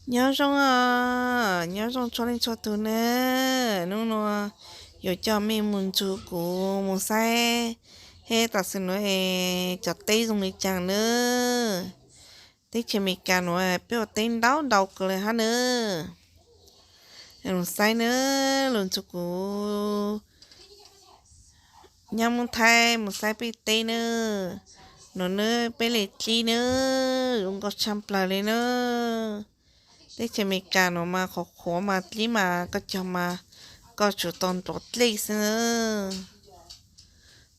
Nyob zoo, nyob zoo txhua leej txhua tus na. Hnub no yuav coj mej mus nrug kuv mus saib, hab tam sim no es cov teb zoo li cas na. Teb chaws Amelikas nuav peb ua teb ntau ntau kawg le hab na. Mus saib na, los nrug kuv nyab Moob Thaib mus saib peb teb na. Nuav na, peb le dlib na, zoo nkauj tshaj plawg le na. Teb chaws Amelikas nuav mas qhuav qhuav mas dlib mas koj cog mas koj tsuas tau nruav dlej xwb na.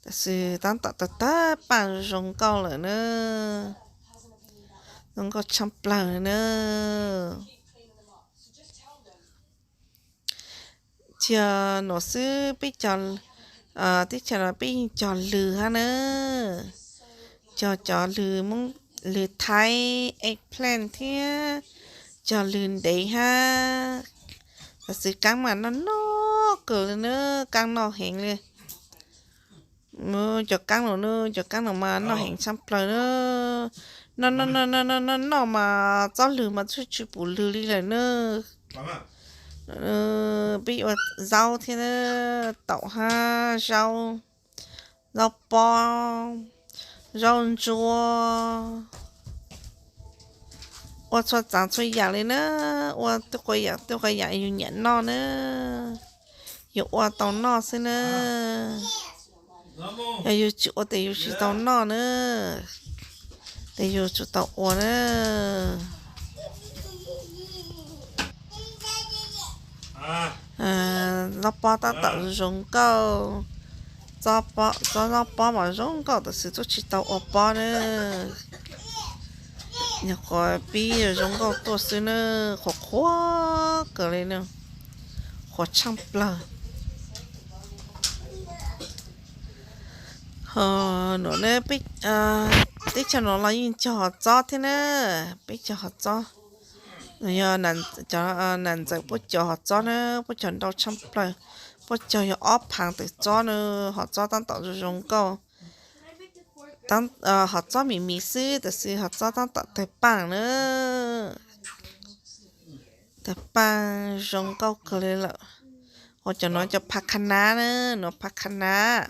Tab sis tab tom tawg tawg paaj zoo nkauj lawm na. Zoo nkauj tshaj plawg na. Txog nuav xwb peb cov, teb chaws no peb yeej cog lwg hab na. Cog cov lwg Moob, lwg Thaib, eggplant thiab cog lwg ntev hab. Tab sis kaab mas noj noj kawg le na, kaab noj heev le. Cov kaab nuav na, cov kaab nuav mas noj heev tshaj plawg na. Noj noj noj noj mas txob lwg mas txhub tsis pum lwg li lawm na. Peb ua zaub thiab, taum hab zaub, zaub pob, zaub ntsuab, ua txhua tsav txhua yaam li na. Ua tej qhov yaam yus nyiam noj na, yus ua tau noj xwb na. Yog yus tsis ua tes yus tsis tau noj na, tes yus tsum tau ua na. Zaub pob tab tom zoo nkauj, txob zaub pob mas zoo nkauj tab sis txhob tsis tau ua pob na. Nyuam qhuav pib zoo nkauj tuaj xwb na, qhuav qhuav kawg li na, qhuav tshaj plawg. Ho nuav ne, teb chaws nuav los yeej cog hov txob thiab na. Peb cog hov txob, yog nam ntxawm puab cog hov txob na, puab cog ntau tshaj plawg. Puab cog yog ob phaav tawm txob na. Hov txob tab tom zoo zoo nkauj, hov txob mis mis xwb tab sis hov txob tab tom tawg paaj na. Tawg paaj zoo nkauj kawg li lawm. Ho cov nuav cov phav kha nab na, nuav phav kha nab.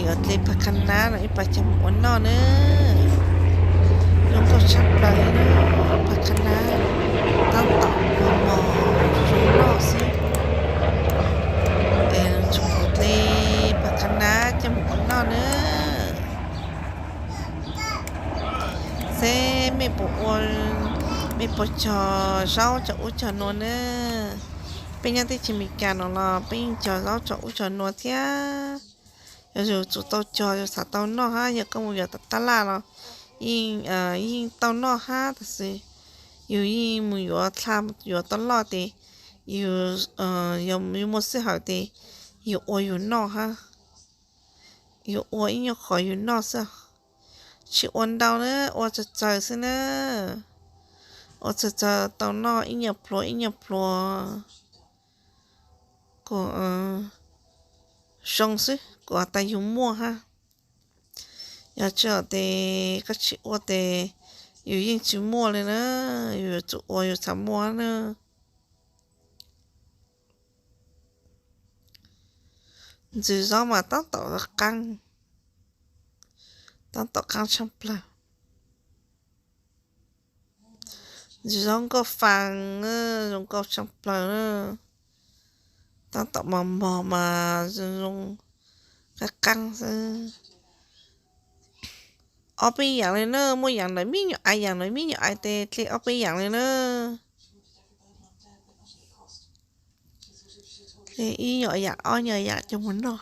Yuav dle phav kha nab no ib pab coj mus ua noj na. Zoo nkauj tshaj plawg li na, phav kha nab tab tom mos mos zoo noj xwb. Tsuas dle phav kha nab coj mus ua noj na. Seb mej puas ua, mej puas cog zaub cov ub cov nuav na. Peb nyob teb chaws Amelikas no los peb yeej cog zaub cov ub cov nuav thiab. Yog yus tsum tau cog yus xav tau noj hab, yog koj mus yuav tom tab laj los yeej tau noj hab, tab sis yus yeej mus yuav dlha yuav tau loj tes yus, yus muaj sij hawm tes yus ua yus noj hab. Yus ua ib nyuag qhov yus noj xwb, tsis ua ntau na, ua tsawg tsawg xwb na. Ua tsawg tsawg tau noj ib nyuag pluas ib nyuag pluas kom zoo xwb, kom tas yus muaj hab. Yog tsis ua tes, koj tsis ua tes yus yeej tsis muaj li na. Yus yuav tsum ua yus txhad muaj na. Ntxwv zaub mas tab tom qaab, tab tom qaab tshaj plawg. Ntxwv zaub nkauj faa, zoo nkauj tshaj plawg na. Tab tom mos mos mas zoo zoo qaab qaab xwb. Ob peb yaam li na, muaj yaam ntawm me nyuam aiv, yaam ntawm me nyuam aiv tes dle ob peb yaam li na. Dle ib nyuam yaam ob nyuam yaam coj mus noj.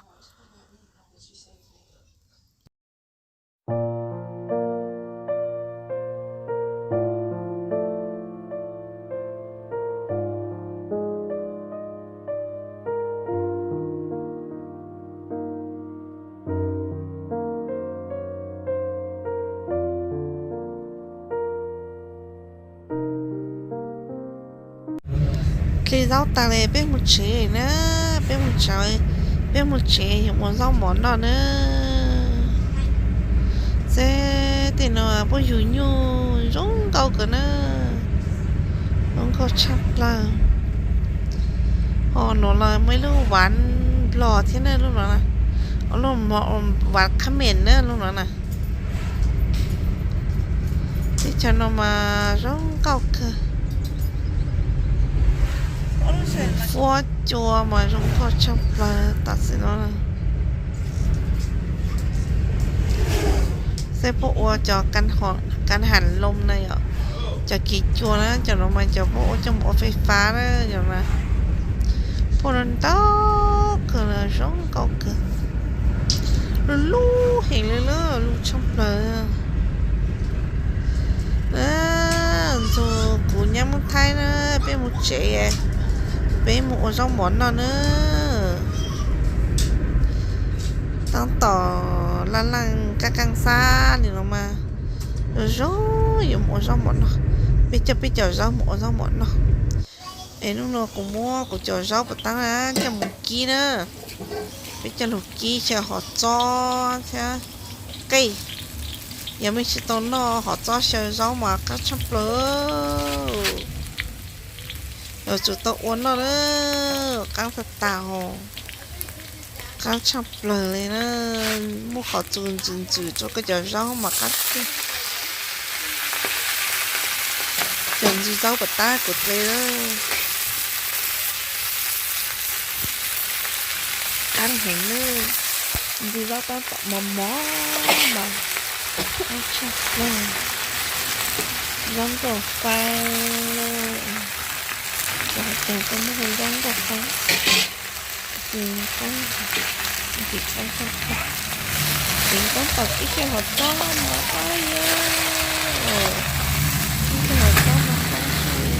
Dle zaub taag le peb moog tsev na, peb moog tsev, peb moog tsev yuav ua zaub mov noj na. Seb tej no puab yug nyuj zoo nkauj kawg na. Nkauj tshaj plaws. Ho no los muaj ib lub vav nplog thiab na, lub no na, lub vav qhab mes na, lub no na. Teb chaws no mas zoo nkauj kawg. Fuab cua mas zoo nkauj tshaj plaws tam sim no. Xeb puab ua cov kan ham loo na yom, cov kev cua na, cov no mas cov puab ua coj mus ua fais fab na yom na. Puab ntau kawg, zoo nkauj kawg, lub lub heev li, lub lub tshaj plaws. Ntxuag kuv nyab Moob Thaib na, peb mus tsev, peb mus ua zaub mov noj na. Tab tom laj laj qab qeej xab li no mas, zoo zoo yuav mus ua zaub mov noj. Peb coj peb cov zaub mus ua zaub mov noj. Es hnub no kuv muab kuv cov zaub puas tab na coj mus kib na. Peb coj lug kib xyaw hov txob thiab qej. Yog mej tsis tau noj hov txob xyaw zaub mas qaab tshaj plaws. Yuav tsum tau ua noj na, qaab tag tag hos, qaab tshaj plaws li na. Muaj qhov txus ntxwm ntxwm rau koj cov zaub mas qaab tiag. Cov ntsis zaub puas tab kuv dle, qaab heev na. Ntsis zaub tab tom mos mos mas qaab tshaj plaws. Zaub nkauj faib, cov hauv paug koj muab hu zaub nkauj faib. Ces qaab, ntxim qaab tshaj plaws. Ces tab tom kib xyaw hov txob mas qaab yog, kib xyaw hov txob mas qaab tshaj li.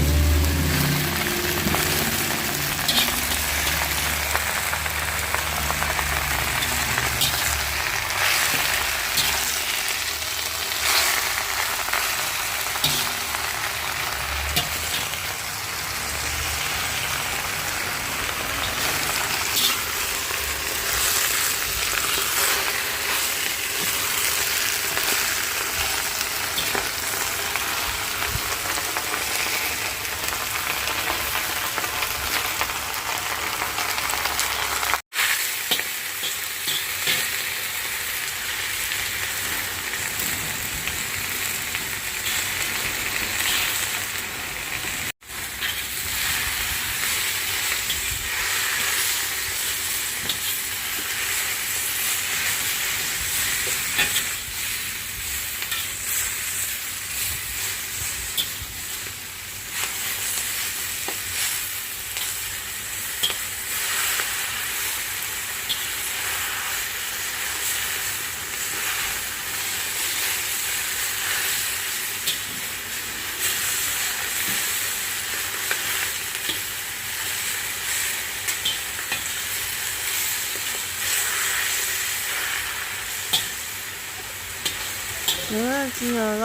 Tsis yog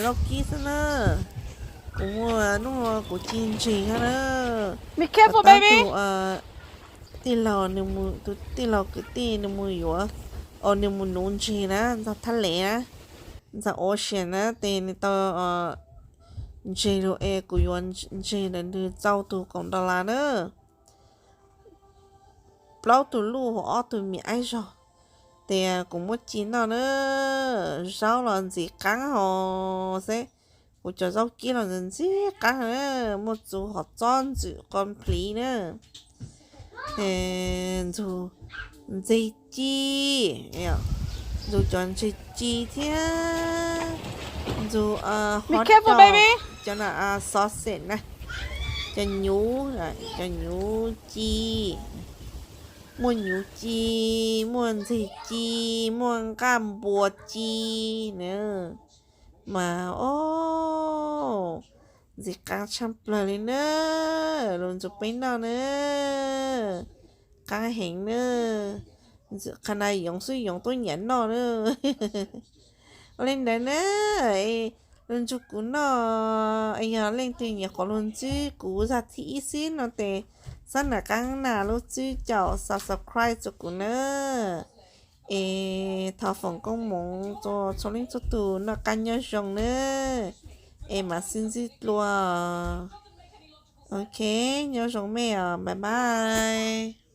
zaub kib xwb na, kuv muaj hnub kuv ci ntseg thiab na. Tab tus tij laug, tus tij laug kwv tij nws mus yuav, nws mus nuv ntseg na, ntxog thab lev na, ntxog ua sias na, tes nws tau ntseg lug es kuv yuav ntseg ntawm nws txaus tus kaum dollar na. Plaub tug luj, ob tug me aib zog. Tes kuv muab ci noj na, zaub los ntxim qaab hos xwb. Kuv cov zaub kib los ntxim qaab na, muaj txuv hov txob ntxwm qo plhiv na. Ntxug ntxeg ci, ntxug cov ntses ci thiab ntxug hot dog, cov sausage na, cov nyuv, cov nyuv ci, muaj nyuv ci, muaj ntxeg ci, muaj nqaj npua ci na. Mas o, ntxim qaab tshaj plawg li na, lug ntxuag peb noj na, qaab heev na. Qhov no yoov xwb yoov tuab nyiam noj na. Ua li ntawd na, lug ntxuag kuv noj, yog leej twg nyiam qhov lug ntxub kuv zag thib ib xwb no tes, xab nam qaab nam lub txwb caum subscribe rua kuv na. Es thov foom koob moov rua txhua leej txhua tug noj qab nyob zoo na. Es mam sib ntsib dlua. Ok, nyob zoo mej os, bye bye.